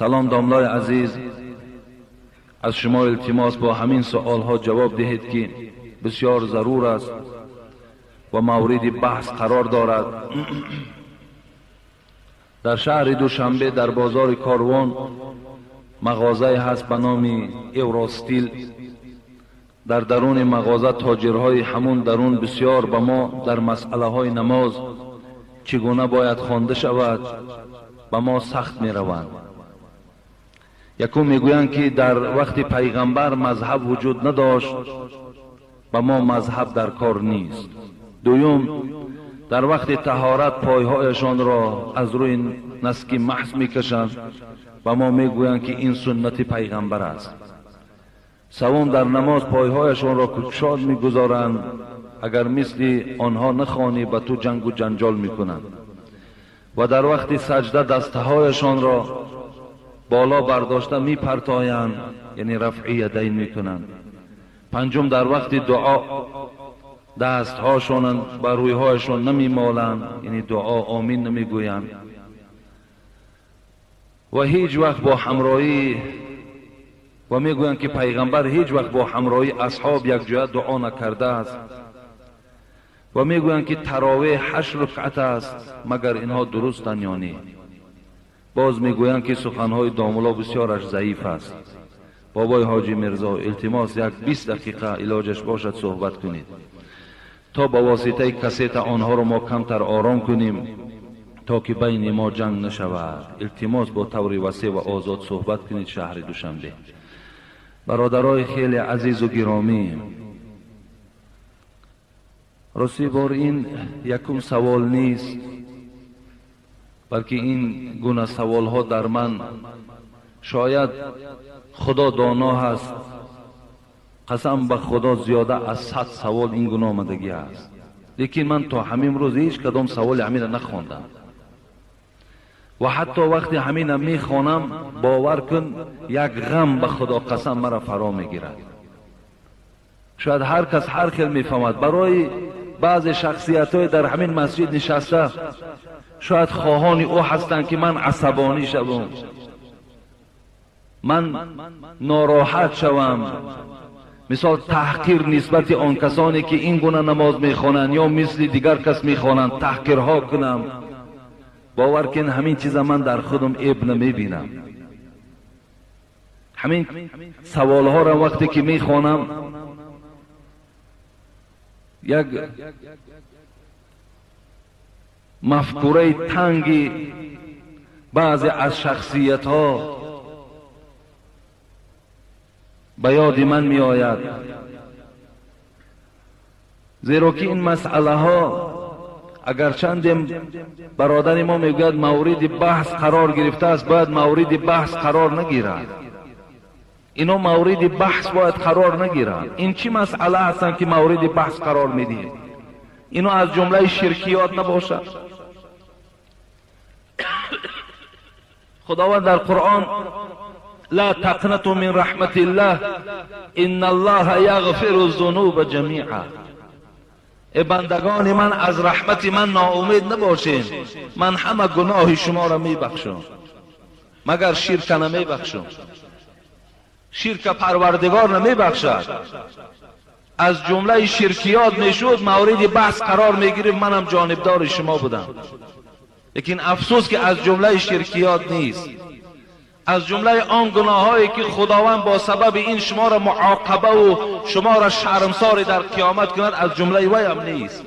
Салом домлای عزیز، از شما التماس با همین سوالها جواب دهید که بسیار ضرور است و مورد بحث قرار دارد. در شهر دوشنبه در بازار کاروان مغازه هست به نام ایوراستیل. در درون مغازه تاجرهای همون درون بسیار به ما در مسئله های نماز چگونه باید خوانده شود به ما سخت می روند. یکم میگویند که در وقت پیغمبر مذهب وجود نداشت، به ما مذهب در کار نیست. دوم، در وقت طهارت پایهایشان را از روی نسکی محض میکشند و ما میگویند که این سنت پیغمبر است. سوم، در نماز پایهایشان را کشاد میگذارند، اگر مثل آنها نخوانی به تو جنگ و جنجال میکنند. و در وقت سجده دستهایشان را بالا برداشته میپرتایند، یعنی رفع یدین میکنند. پنجم، در وقت دعا دستهاشان بر رویهایشان نمیمالند، یعنی دعا آمین نمیگویند. و هیچ وقت با همراهی و میگویند که پیغمبر هیچ وقت با همراهی اصحاب یک جای دعا نکرده است. و میگویند که تراویح 8 رکعت است، مگر اینها درستند یا نه؟ باز میگویند که سخنهای داملا بسیارش ضعیف است. بابای حاجی میرزا التماس یک 20 دقیقه علاجش باشد صحبت کنید تا با واسطه کسیت آنها رو ما کمتر آرام کنیم تا که بین ما جنگ نشود. التماس با طور وسیع و آزاد صحبت کنید. شهر دوشنبه. برادرای خیلی عزیز و گرامی، راستی بار این یکم سوال نیست، بلکه این گونه سوال ها در من شاید خدا دانا هست، قسم به خدا زیاده از 100 سوال این گونه آمدگی است، لیکن من تا همین روز هیچ کدام سوال همین نخواندم و حتی وقتی همین میخوانم باور کن یک غم به خدا قسم مرا فرا میگیرد. شاید هر کس هر خیل میفهمد. برای بعض شخصیت های در همین مسجد نشسته شاید خواهان او هستند که من عصبانی شوم، من ناراحت شوم، مثال تحقیر نسبت آن کسانی که این گونه نماز میخوانند یا مثل دیگر کس میخوانند تحقیرها کنم. باور کن همین چیز من در خودم عیب نمیبینم. همین سوالها را وقتی که میخوانم یک مفکوره تنگی بعضی از شخصیت ها به یاد من می آید، زیرا که این مسئله ها اگر چند برادر ما میگوید مورد بحث قرار گرفته است، باید مورد بحث قرار نگیرد. اینا مورد بحث باید قرار نگیرند. این چی مسئله هستند که مورد بحث قرار میدید؟ اینا از جمله شرکیات نباشد. خداوند در قرآن لا تقنطوا من رحمت الله ان الله یغفر الذنوب جمیعا. ای بندگان من از رحمت من ناامید نباشین، من همه گناه شما را میبخشم مگر شرک نمیبخشم. شرک پروردگار نمیبخشد. از جمله شرکیات میشد مورد بحث قرار میگیریم، منم جانبدار شما بودم، لیکن افسوس که از جمله شرکیات نیست. از جمله آن گناهایی که خداوند با سبب این شما را معاقبه و شما را شرمسار در قیامت کند از جمله وی هم نیست.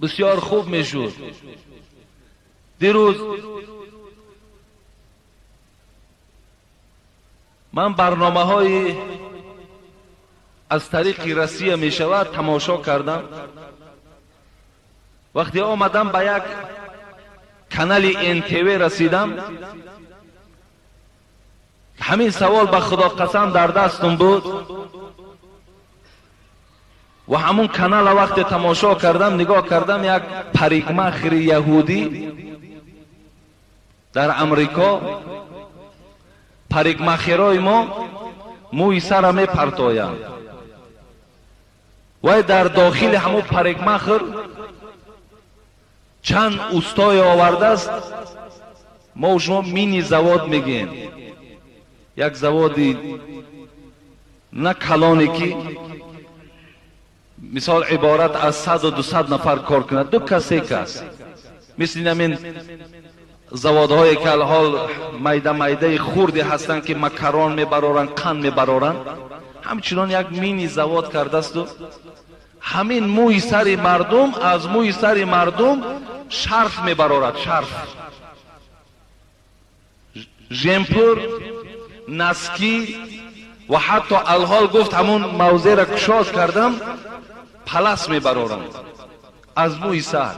بسیار خوب میشد دیروز من برنامه های از طریق رسیه می شود تماشا کردم. وقتی آمدم به یک کانال NTV رسیدم، همین سوال به خدا قسم در دستم بود و همون کانال وقتی تماشا کردم نگاه کردم یک پریگمخر یهودی در امریکا، پریگمخرای ما موی سر می پرتایند و در داخل همون پریگمخر Чанд устое овардааст, мо шумо мини завод мегӯем. Як заводи на калоне ки мисол иборат аз 100-200 нафар кор кунад, 2 кас, 3 кас. Мисли ҳамин заводҳое ки алҳол майда майдаи хурде ҳастанд ки макарон мебароранд, қанд мебароранд, ҳамчунон як мини завод кардаасту ҳамин мӯи сари мардум, аз мӯи сари мардум шарф мебарорад, шарф, жемпур, наски ва ҳатто алҳол гуфт ҳамун мавзеъро кушод кардам, палас мебарорам аз мӯи сар.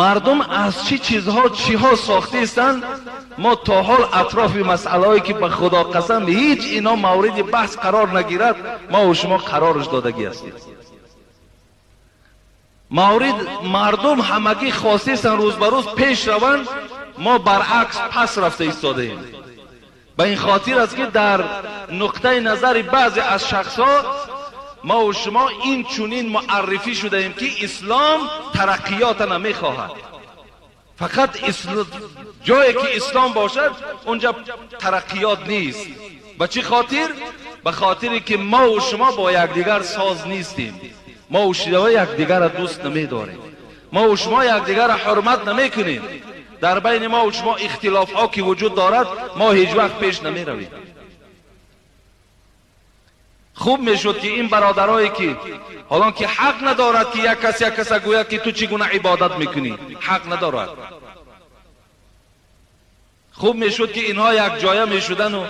Мардум аз чӣ чизҳо чиҳо сохтаистанд, мо то ҳол атрофи масъалаҳое ки ба Худо қасам ҳеҷ ино мавриди баҳс қарор нагирад, мо ва шумо қарораш додагӣ ҳастем. Маврид мардум ҳамагӣ хостаистанд рӯз ба рӯз пеш раванд, мо баръакс пас рафта истодаем. Ба ин хотир аст ки дар нуқтаи назари баъзе аз шахсҳо мо ва шумо ин чунин муаррифӣ шудаем ки ислом тараққиёта намехоҳад. Фақат ҷое ки ислом бошад унҷа тараққиёт нест. Ба чӣ хотир? Ба хотире ки мо ва шумо бо якдигар соз нестем. Мо ва шумо якдигарро дӯст намедорем. Мо ва шумо якдигарро ҳурмат намекунем. Дар байни мо ва шумо ихтилофҳо ки вуҷуд дорад, мо ҳеҷ вақт пеш намеравем. Хуб мешуд ки ин бародарое ки ҳолон ки ҳақ надорад ки як кас як каса гӯяд ки ту чӣ гуна ибодат мекунӣ, ҳақ надорад. Хуб мешуд ки инҳо як ҷоя мешудану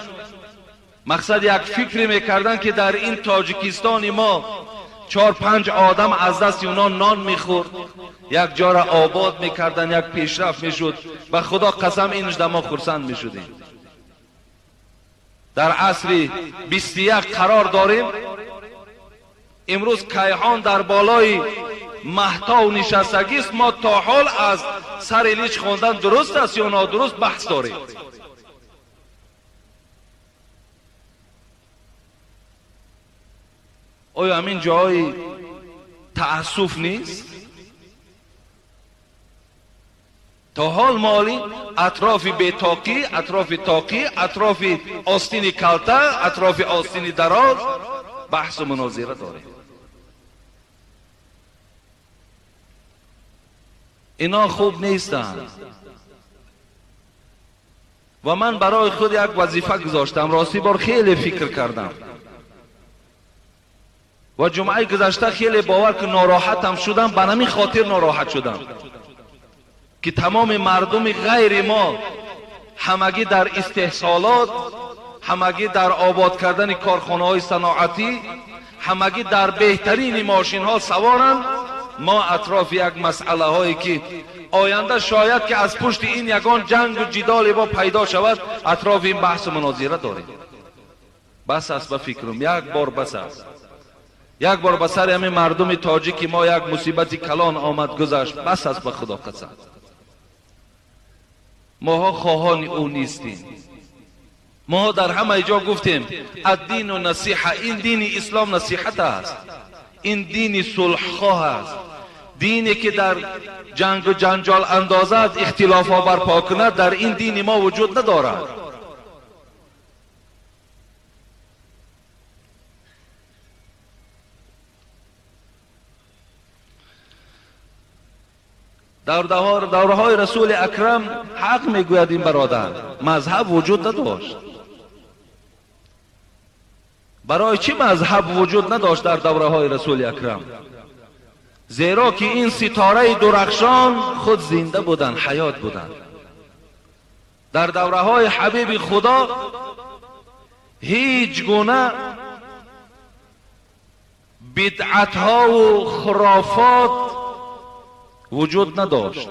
мақсад як фикре мекарданд ки дар ин Тоҷикистони мо 4-5 одам аз дасти онҳо нон мехӯрд, як ҷора обод мекарданд, як пешрафт мешуд. Ба Худо қасам инш да мо хурсанд мешудем. Дар асри 21 қарор дорем. Имрӯз кайҳон дар болои маҳтов нишастагист. Мо то ҳол аз сари лич хондан дуруст аст ё нодуруст баҳс дорем. Оё ҳамин ҷои таассуф нест? То ҳол моли атрофи бетоқӣ, атрофи тоқӣ, атрофи остини калта, атрофи остини дароз баҳсу мунозира дорем. Ино хуб нестанд. Ва ман барои худ як вазифа гузоштам. Рости бор хеле фикр кардам ва ҷумъаи гузашта хеле бовар ки нороҳатам шудам. Ба ҳамин хотир нороҳат шудам ки тамоми мардуми ғайри мо ҳамагӣ дар истеҳсолот, ҳамагӣ дар обод кардани корхонаҳои саноатӣ, ҳамагӣ дар беҳтарини мошинҳо саворанд. Мо атрофи як масъалаҳое ки оянда шояд ки аз пушти ин ягон ҷангу ҷидоле бо пайдо шавад, атрофи ин баҳсу мунозира дорем. Бас аст ба фикрум, як бор бас аст. Як бор ба сари ҳамин мардуми тоҷики мо як мусибати калон омад гузашт. Бас аст ба Худо қасам. Моҳо хоҳони ӯ нестем. Моҳо дар ҳамаи ҷо гуфтем аддину насиҳа. Ин дини ислом насиҳат аст. Ин дини сулҳхоҳ аст. Дине ки дар ҷангу ҷанҷол андозад, ихтилофҳо барпо кунад, дар ин дини мо вуҷуд надорад. Дар давраҳои Расули Акрам ҳақ мегӯяд ин бародар, мазҳаб вуҷуд надошт. Барои чӣ мазҳаб вуҷуд надошт дар давраҳои Расули Акрам? Зеро ки ин ситораи дурахшон худ зинда буданд, ҳаёт буданд. Дар давраҳои ҳабиби Худо ҳеҷ гуна бидъатҳову хурофот вуҷуд надошт.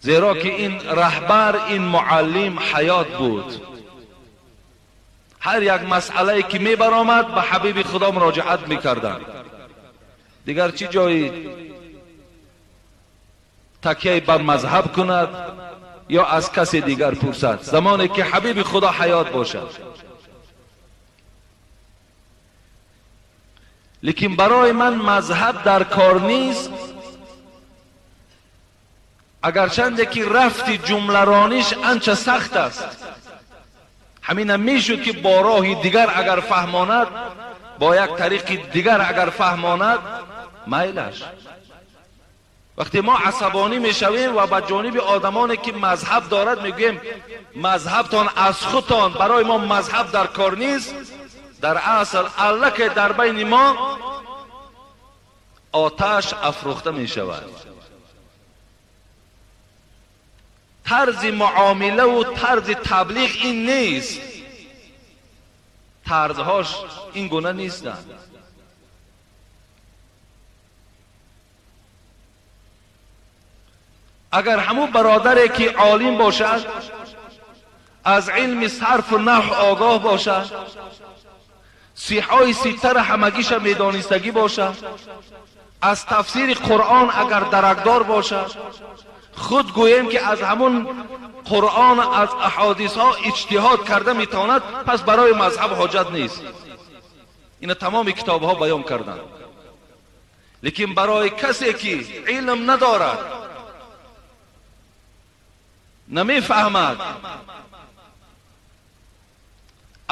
Зеро ки ин раҳбар, ин муаллим ҳаёт буд. Ҳар як масъалае ки мебаромад ба ҳабиби Худо муроҷиат мекарданд. Дигар чӣ ҷои такяи бар мазҳаб кунад ё аз касе дигар пурсад, замоне ки ҳабиби Худо ҳаёт бошад. Лекин барои ман мазҳаб дар кор нест. Агарчанде ки рафти ҷумларониш анча сахт аст, ҳаминам мешуд ки бо роҳи дигар агар фаҳмонад, бо як тариқи дигар агар фаҳмонад, майлаш. Вақте мо асабонӣ мешавем ва ба ҷониби одамоне ки мазҳаб дорад мегӯем мазҳабтон аз худтон, барои мо мазҳаб дар кор нест, дар асл аллакай дар байни мо оташ афрӯхта мешавад. Тарзи муомилаву тарзи таблиғ ин нест, тарзҳош ин гуна нестанд. Агар ҳамун бародаре ки олим бошад, аз илми сарфу наҳв огоҳ бошад, сиҳҳои ситтара ҳамагиша медонистагӣ бошад, аз тафсири Қуръон агар даракдор бошад, худ гӯем ки аз ҳамун Қуръон, аз аҳодисҳо иҷтиҳод карда метавонад, пас барои мазҳаб ҳоҷат нест. Ина тамоми китобҳо баён карданд. Лекин барои касе ки илм надорад, намефаҳмад,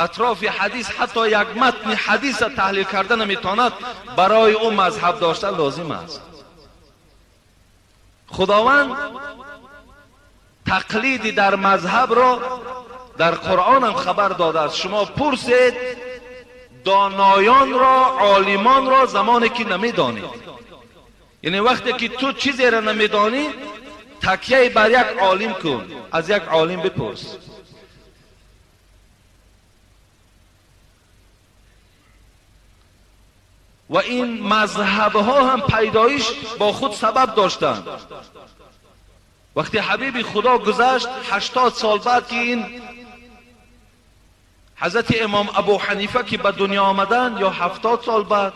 атрофи ҳадис ҳатто як матни ҳадиса таҳлил карда наметавонад, барои ӯ мазҳаб доштан лозим аст. Худованд тақлиди дар мазҳабро дар Қуръонам хабар додааст. Шумо пурсед доноёнро, олимонро замоне ки намедонед. Яъне вақте ки ту чизеро намедонӣ, такяи бар як олим кун, аз як олим бипурс. Ва ин мазҳабҳо ҳам пайдоиш бо худ сабаб доштанд. Вақте ҳабиби Худо гузашт, 80 сол баъд ки ин ҳазрати имом Абу Ҳанифа ки ба дунё омаданд, ё 70 сол баъд,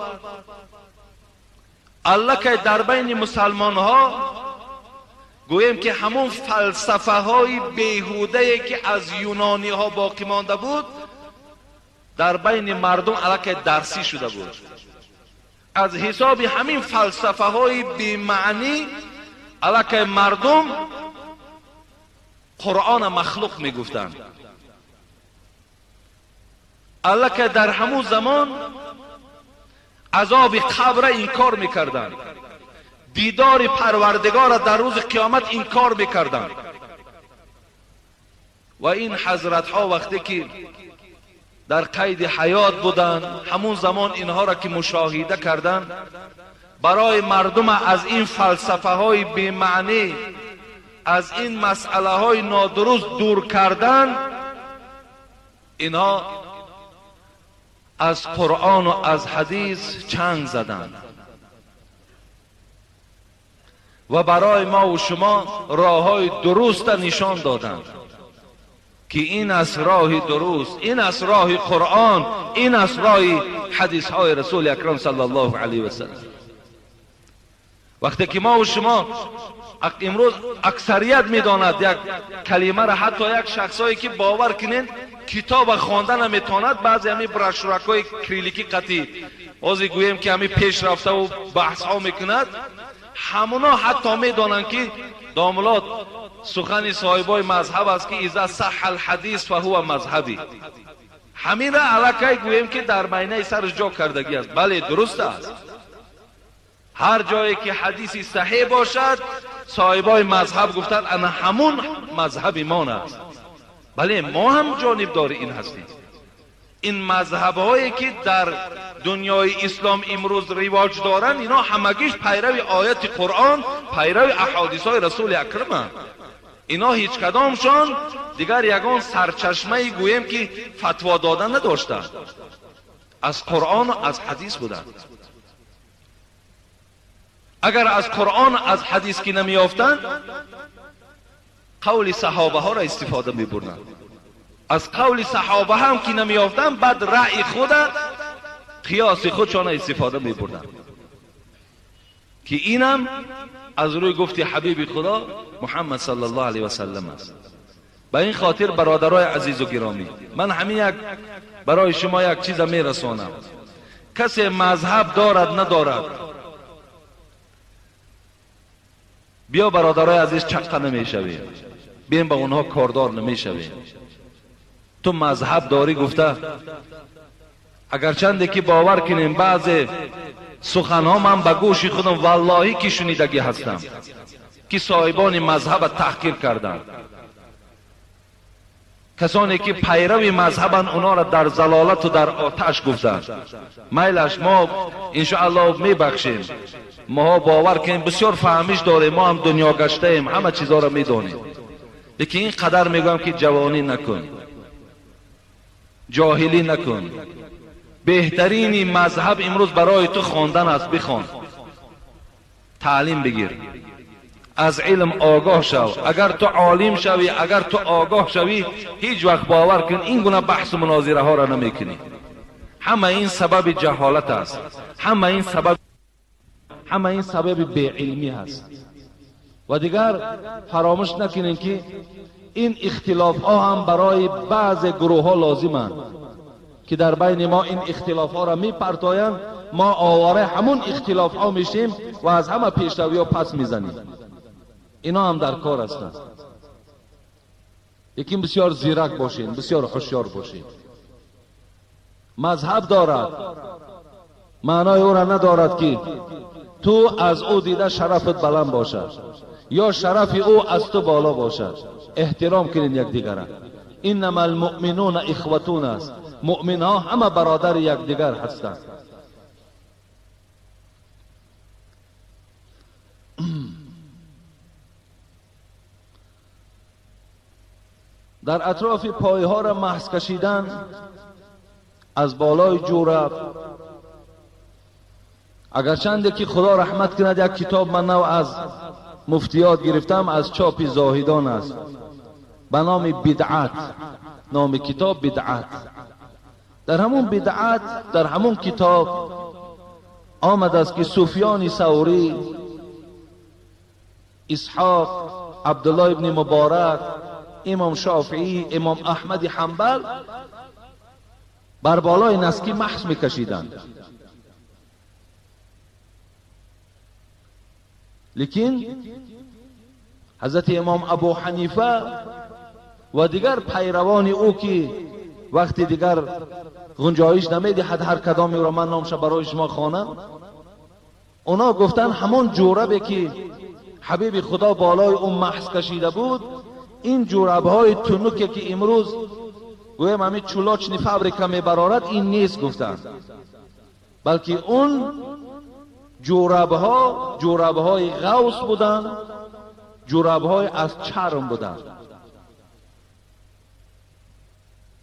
аллакай дар байни мусалмонҳо гӯем ки ҳамон фалсафаҳои беҳудае ки аз юнониҳо боқӣ монда буд, дар байни мардум аллакай дарсӣ шуда буд. Аз ҳисоби ҳамин фалсафаҳои бемаънӣ аллакай мардум Қуръона махлуқ мегуфтанд. Аллакай дар ҳамун замон азоби қабра инкор мекарданд, дидори Парвардигора дар рӯзи қиёмат инкор мекарданд. Ва ин ҳазратҳо вақте ки дар қайди ҳаёт буданд, ҳамун замон инҳоро ки мушоҳида карданд, барои мардум аз ин фалсафаҳои бемаънӣ, аз ин масъалаҳои нодуруст дур кардан, инҳо аз Қуръону аз ҳадис чанг заданд ва барои мо ва шумо роҳҳои дуруста нишон доданд ки ин аст роҳи дуруст, ин аст роҳи Қуръон, ин аст роҳи ҳадисҳои Расули Акрам саллаллоҳу алайҳи васаллам. Вақте ки мо ва шумо имрӯз аксарият медонад як калимаро, ҳатто як шахсое ки бовар кунед китоба хонда наметавонад, баъзе ҳамин брошюракҳои кирилликӣ қатӣ ҳозир гӯем ки ҳамин пеш рафтаву баҳсҳо мекунад, ҳамуно ҳатто медонанд ки домулот сухани соҳибои мазҳаб аст ки иза саҳҳа алҳадис фаҳува мазҳабӣ. Ҳаминра аллакай гӯем ки дар майнаи сараш ҷо кардагӣ аст. Бале, дуруст аст. Ҳар ҷое ки ҳадиси саҳеҳ бошад, соҳибои мазҳаб гуфтанд ана ҳамун мазҳаби мон аст. Бале, мо ҳам ҷонибдори ин ҳастем. Ин мазҳабҳое ки дар дунёи ислом имрӯз ривоҷ доранд, ино ҳамагиш пайрави ояти Қуръон, пайрави аҳодисҳои Расули Акраманд. Ино ҳеҷ кадомшон дигар ягон сарчашмаи гӯем ки фатво дода надоштанд, аз Қуръону аз ҳадис буданд. Агар аз Қуръон, аз ҳадис ки намеёфтанд, қавли саҳобаҳоро истифода мебурданд. Аз қавли саҳоба ҳам ки намеёфтанд, баъд раъи худа, қиёси худшона истифода мебурданд, ки инам аз рӯи гуфти ҳабиби Худо Муҳаммад саллаллоҳу алайҳи васаллам аст. Ба ин хотир бародарои азизу гиромӣ, ман ҳамин як барои шумо як чиза мерасонам. Касе мазҳаб дорад надорад, биё бародарои азиз, чаққа намешавем, бием ба онҳо кордор намешавем. Ту мазҳаб дорӣ гуфта, агарчанде ки бовар кунем, баъзе суханҳо ман ба гӯши худам валлоҳӣ ки шунидагӣ ҳастам, ки соҳибони мазҳаба таҳқир карданд. Касоне ки пайрави мазҳабанд, онҳоро дар залолату дар оташ гуфтанд. Майлаш, мо иншоаллоҳ мебахшем. Моҳо бовар кунем, бисёр фаҳмиш дорем, мо ҳам дунё гаштаем, ҳама чизҳоро медонем. Лекин ин қадар мегӯям ки ҷавонӣ накун, ҷоҳилӣ накун. Беҳтарини мазҳаб имрӯз барои ту хондан аст, бихон, таълим бигир, аз илм огоҳ шав. Агар ту олим шавӣ, агар ту огоҳ шавӣ, ҳеҷ вақт бовар кун ин гуна баҳсу мунозираҳоро намекунӣ. Ҳама ин сабаби ҷаҳолат аст, ҳама ин сабаби беилмӣ ҳаст. Ва дигар фаромӯш накунем ки ин ихтилофҳо ҳам барои баъзе гурӯҳҳо лозиманд, ки дар байни мо ин ихтилофҳоро мепартоянд, мо овораи ҳамун ихтилофҳо мешем ва аз ҳама пешравиҳо пас мезанем. Ино ҳам дар кор ҳастанд. Лекин бисёр зирак бошем, бисёр ҳушёр бошем. Мазҳаб дорад, маънои ӯро надорад ки ту аз ӯ дида шарафат баланд бошад ё шарафи ӯ аз ту боло бошад. Эҳтиром кунед якдигара. Иннама алмуъминуна ихватун аст. Муъминҳо ҳама бародари якдигар ҳастанд. Дар атрофи пойҳоро маҳз кашидан аз болои ҷӯраб, агарчанде ки Худо раҳмат кунад, як китоб ман нав аз муфтиёт гирифтам, аз чопи Зоҳидон аст, ба номи Бидъат. Номи китоб Бидъат. Дар ҳамун бидъат, дар ҳамун китоб омадааст ки Суфёни Саврӣ, Исҳоқ, Абдуллоҳ ибни Муборак, имом Шофеӣ, имом Аҳмади Ҳанбал бар болои наски маҳз мекашиданд. Лекин ҳазрати имом Абу Ҳанифа ва дигар пайравони ӯ ки вақти дигар гунҷоиш намедиҳад ҳар кадомеро ман номша барои шумо хонам, اونا گفتن همون جوربه که حبیب خدا بالای اون محض کشیده بود، این جوربهای تنوکه که امروز گویم همین چولاچنی فابریکا میبرارد این نیست گفتن، بلکه اون جوربها جوربهای غوث بودن، جوربهای از چرم بودن.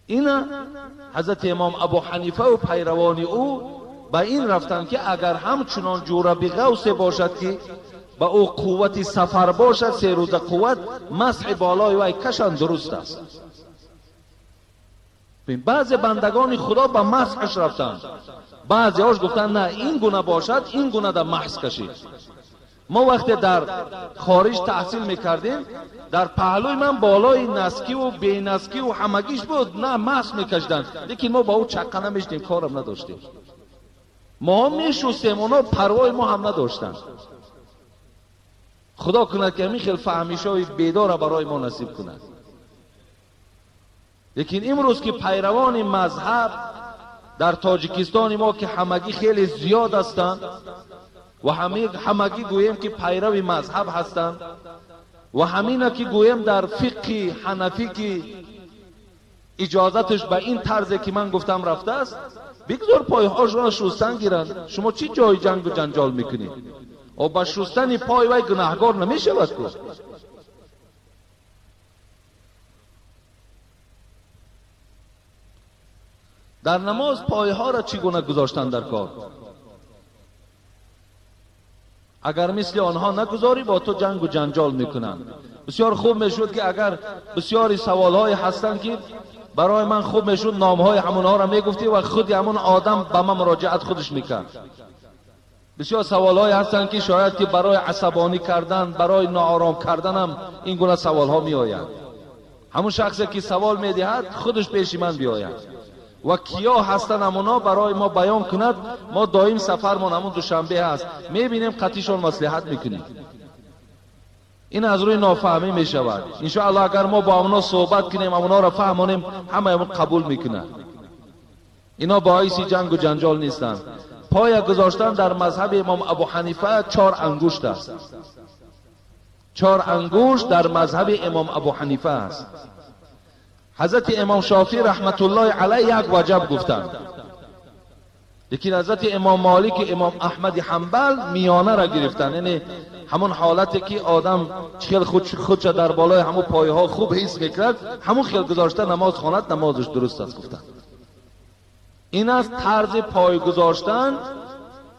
این حضرت امام ابو حنیفه و پیروان او به این رفتن که اگر همچنان جورب غوث باشد که به او قوت سفر باشد، 3 روز قوت مسح بالای وی کشان درست است. بعض بندگان خدا به مسحش رفتن، بعضی هاش گفتن نه این گونه باشد، این گونه در محض کشید. ما وقتی در خارج تحصیل میکردیم، در پهلوی من بالای نسکی و بی نسکی و همگیش بود، نه محض میکشیدن، لیکن ما با او چقه نمیشدیم، کارم نداشتیم. ما میشستیم، اونا پروای ما هم نداشتن. خدا کند که همین خیلی فهمیشای بیدار برای ما نصیب کند. لیکن امروز که پیروان مذهب در تاجیکستان ما که همگی خیلی زیاد هستند و همگی گوییم که پیرو مذهب هستند و همینه که گوییم در فقه حنفی که اجازتش به این طرزی که من گفتم رفته است، بگذار پایهاش را شستن گیرند. شما چی جای جنگ و جنجال میکنید؟ و با شستن پای وی گناهگار نمیشود که. در نماز پایها را چگونه گذاشتن در کار؟ اگر مثل آنها نگذاری با تو جنگ و جنجال میکنند. بسیار خوب میشد که اگر بسیاری سوالهای هستند که برای من خوب میشد نامهای همونها را میگفتی و خودی همون آدم به من مراجعت خودش میکرد. بسیار سوالهای هستند که شاید که برای عصبانی کردن، برای ناآرام کردن هم این گونه سوالها میآید. همون شخصی که سوال میدهد خودش پیش من بیاید. Ва киё ҳастанд ҳамуно барои мо баён кунад. Мо доим сафармон ҳамун Душанбе ҳаст, мебинем, қатишон маслиҳат мекунем. Ин аз рӯи нофаҳмӣ мешавад. Иншоаллоҳ агар мо бо ҳамуно суҳбат кунем, ҳамуноро фаҳмонем, ҳамаи ҳамун қабул мекунад. Ино боиси ҷангу ҷанҷол нестанд. Поя гузоштан дар мазҳаби имом Абу Ҳанифа 4 ангушт аст. 4 ангушт дар мазҳаби имом Абу Ҳанифа аст. Ҳазрати имом Шофиъ раҳматуллоҳи алайҳ як ваҷаб гуфтанд, лекин ҳазрати имом Молик ва имом Аҳмади Ҳанбал миёна ра гирифтанд. Яъне ҳамон ҳолате ки одам хел худша дар болои ҳамон пойҳо хуб ҳис мекунад, ҳамон хел гузошта намоз хонад, намозаш дуруст аст гуфтанд. Ин аст тарзи пой гузоштан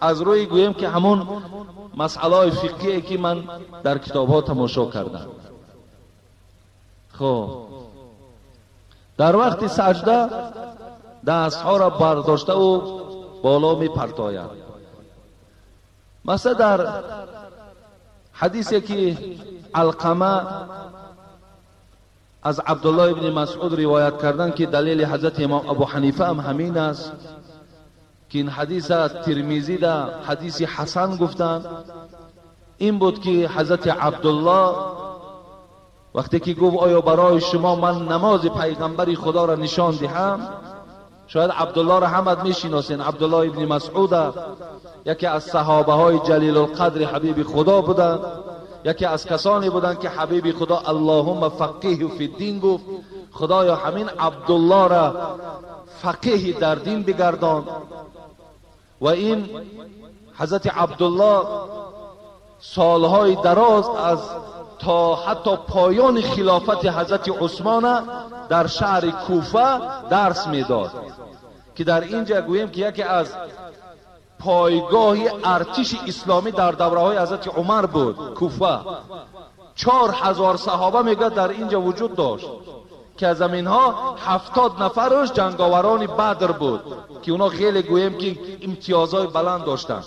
аз рӯи гӯем ки ҳамон масъалаҳои фиқҳие ки ман дар китобҳо тамошо кардам. Хоб, дар вақти саҷда дастҳоро бардоштаву боло мепартояд. Масалан дар ҳадисе ки Алқама аз Абдуллоҳ ибни Масъуд ривоят карданд ки далели ҳазрати имом Абу Ҳанифа ҳам ҳамин аст ки ин ҳадиса Тирмизӣ да ҳадиси ҳасан гуфтанд. Ин буд ки ҳазрати Абдуллоҳ вақте ки гуфт оё барои шумо ман намози пайғамбари худоро нишон диҳам, шояд Абдуллоҳро ҳамат мешиносен. Абдуллоҳ ибни Масъуда яке аз саҳобаҳои ҷалилулқадри ҳабиби худо буданд, яке аз касоне буданд ки ҳабиби худо аллоҳумма фақиҳу фи дин гуфт, худоё ҳамин Абдуллоҳро фақиҳи дар дин бигардон. Ва ин ҳазрати Абдуллоҳ солҳои дароз аз то ҳатто поёни хилофати ҳазрати Усмона дар шаҳри Куфа дарс медод ки дар инҷа гӯем ки яке аз пойгоҳи артиши исломӣ дар давраҳои ҳазрати Умар буд Куфа. 4000 саҳоба мегӯяд дар инҷа вуҷуд дошт ки аз заминҳо 70 нафараш ҷанговарони Бадр буд ки اونا خیلی گوییم که امتیازهای بلند داشتند.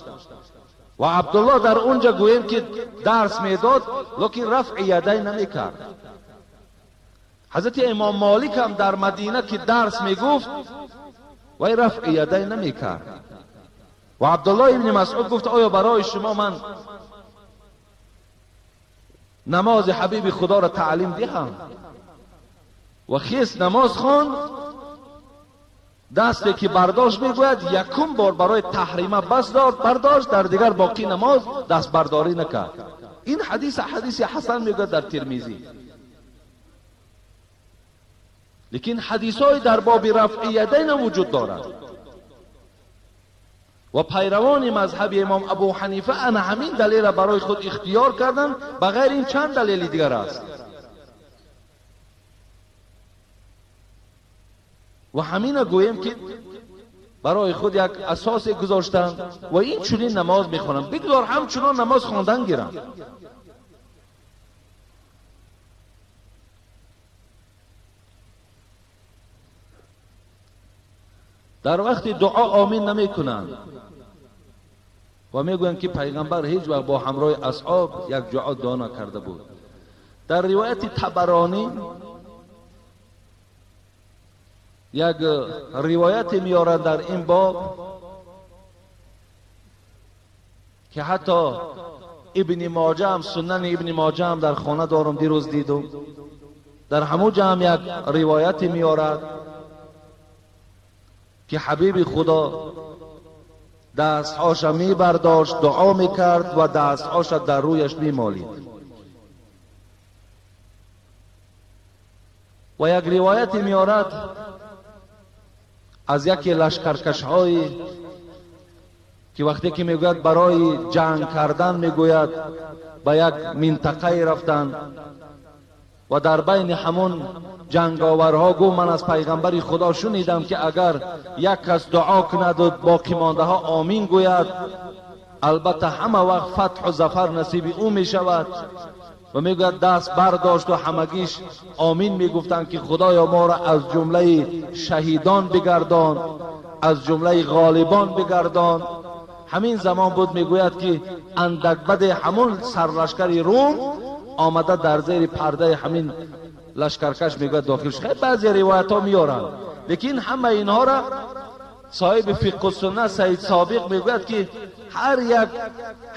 و عبدالله در اونجا گوییم که درس میداد لیکن رفع یدین نمیکرد. حضرت امام مالک هم در مدینه که درس میگفت و رفع یدین نمیکرد. و عبدالله ابن مسعود گفت آیا برای شما من نماز حبیب خدا را تعلیم دهم؟ و خیس نماز خواند، دستی که برداشت میگوید یکم بار برای تحریمه بس برداشت، در دیگر باقی نماز دست برداری نکرد. این حدیث حدیث حسن میگوید در ترمذی. لیکن حدیث های در باب رفع یدین وجود دارد و پیروان مذهب امام ابو حنیفه انا همین دلیل برای خود اختیار کردند، بغیر این چند دلیل دیگر است. و همین گوییم که برای خود یک اساس گذاشتند و این چنین نماز میخوانند، بگذار همچنان نماز خواندن گیرند. در وقت دعا آمین نمیکنند و میگویند که پیغمبر هیچ وقت با همراه اصحاب یک دعا دعا نکرده بود. در روایت طبرانی یک روایت میارند در این باب که حتی ابن ماجه هم، سنن ابن ماجه هم در خانه دارم، دیروز دیدم، در همون جمع یک روایت میارد که حبیب خدا دستهاش می برداشت، دعا میکرد و دستهاش در رویش میمالید. و یک روایت میارد از یکی لشکرکش‌هایی که وقتی که میگوید برای جنگ کردن، میگوید به یک منطقه رفتن و در بین همون جنگاورها گفت من از پیغمبر خدا شنیدم که اگر یک کس دعا کند و باقی مانده ها آمین گوید، البته همه وقت فتح و ظفر نصیب او می شود. و میگوید دست برداشت و همگیش آمین میگفتند که خدایا ما را از جمله شهیدان بگردان، از جمله غالبان بگردان. همین زمان بود میگوید که اندک بد همون سرلشکر روم آمده در زیر پرده همین لشکرکش میگوید داخل شد. بعضی روایت ها میارند، Лекин ҳамаи инҳоро соҳиби фиқҳ суннат Саид Собиқ мегӯяд, ки ҳар як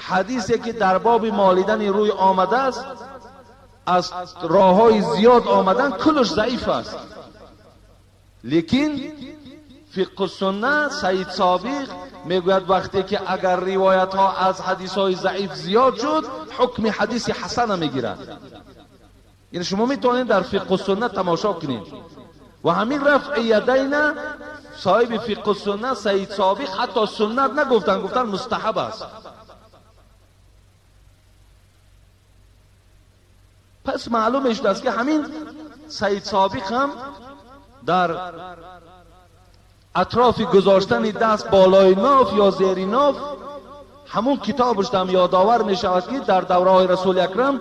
ҳадисе ки дар боби молидани рӯй омадааст, аз роҳҳои зиёд омадан, куллаш заиф аст. Лекин фиқҳ суннат Саид Собиқ мегӯяд, вақте ки агар ривоятҳо аз ҳадисҳои заиф зиёд шуд, ҳукми ҳадиси ҳасана мегирад. Яъне шумо метавонед дар фиқҳ суннат тамошо кунед. Ва ҳамин рафъи ядайна соҳиби фиқҳ суннат Саид Собиқ ҳатто суннат нагуфтанд, гуфтанд мустаҳаб аст. Пас маълум мешуд, ки ҳамин Саид Собиқ ҳам дар атрофи гузоштани даст болои ноф ё зери ноф ҳамун китобаш ҳам ёдовар мешавад, ки дар давраҳои Расули Акрам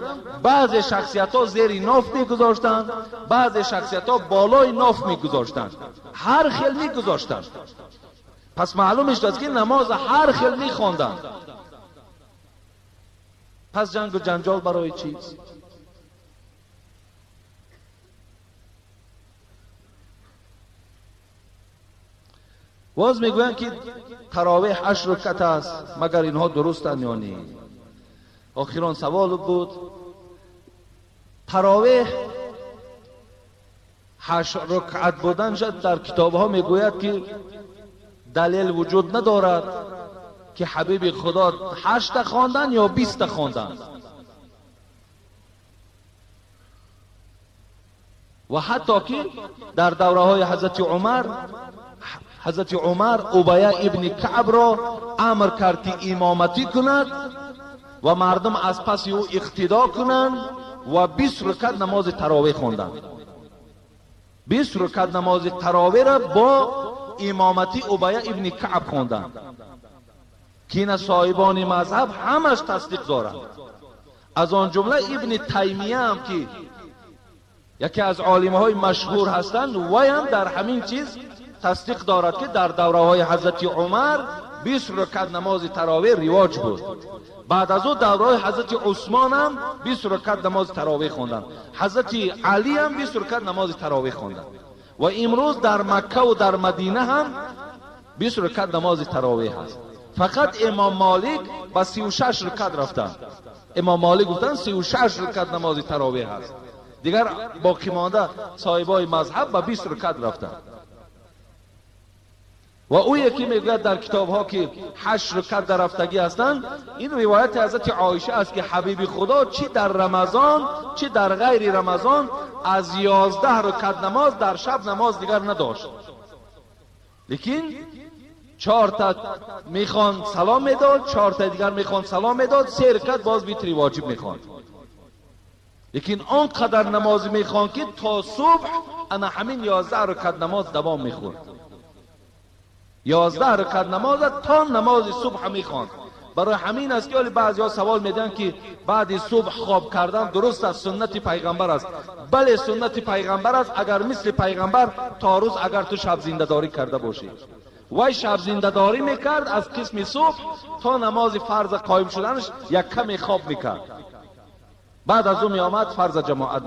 баъзе шахсиятҳо зери ноф мегузоштанд, баъзе шахсиятҳо болои ноф мегузоштанд, ҳар хел мегузоштанд. Пас маълум мешуд, ки намоз ҳар хел мехонданд. Пас ҷангу ҷанҷол барои чист? Боз мегӯянд, ки таровеҳ 8 ракъат аст, магар инҳо дурустанд ё не? Охирон савол буд. Таровеҳ 8 ракъат будан шуд, дар китобҳо мегӯяд, ки далел вуҷуд надорад, ки ҳабиби Худо 8 хондан ё 20 хондан. Ва ҳатто ки дар давраҳои ҳазрати Умар Убая ибни Каъбро амр кард, ки имоматӣ кунад ва мардум аз паси ӯ иқтидо кунанд ва 20 ракъат намози таровеҳ хонданд. 20 ракъат намози таровеҳро бо имомати Убая ибни Каъб хонданд, ки ина соҳибони мазҳаб ҳамаш тасдиқ доранд. Аз он ҷумла Ибни Таймия ҳам, ки яке аз олимҳои машҳур ҳастанд, вай ҳам дар ҳамин чиз тасдиқ дорад, ки дар давраҳои ҳазрати Умар 20 ракъат намози таровеҳ ривоҷ буд. Баъд аз ӯ давраҳои ҳазрати Усмон ҳам 20 ракъат намози таровеҳ хонданд, ҳазрати Алӣ ҳам 20 ракъат намози таровеҳ хонданд ва имрӯз дар Макка ва дар Мадина ҳам 20 ракъат намози таровеҳ ҳаст. Фақат Имом Молик ба 36 ракъат рафтанд. Имом Молик гуфтанд 36 ракъат намози таровеҳ ҳаст. Дигар боқӣ монда соҳибои мазҳаб ба 20 ракъат рафтанд. Ва ӯе ки мегӯяд дар китобҳо, ки 8 ракъат дар рафтагӣ ҳастанд, ин ривояти ҳазрати Оиша аст, ки ҳабиби Худо чӣ дар Рамазон чӣ дар ғайри Рамазон аз 11 ракъат намоз дар шаб намоз дигар надошт. Лекин 4 та мехонд салом медод, 4 та дигар мехонд салом медод, 3 ракъат боз витри воҷиб мехонд. Лекин он қадар намоз мехонд, ки то субҳ ана ҳамин 11 ракъат намоз давом мехӯрд. 11 ракъат намоз то намози субҳ мехонд. Барои ҳамин аст, ки баъзеҳо савол медиҳанд, ки баъди субҳ хоб кардан дуруст аст, суннати пайғамбар аст. Бале, суннати пайғамбар аст, агар мисли пайғамбар то рӯз агар ту шаб зиндадорӣ карда бошӣ. Вай шаб зиндадорӣ мекард аз қисми субҳ то намози фарз қоим шуданаш як каме хоб мекард. Баъд аз ӯ меомад фарз ҷамоат.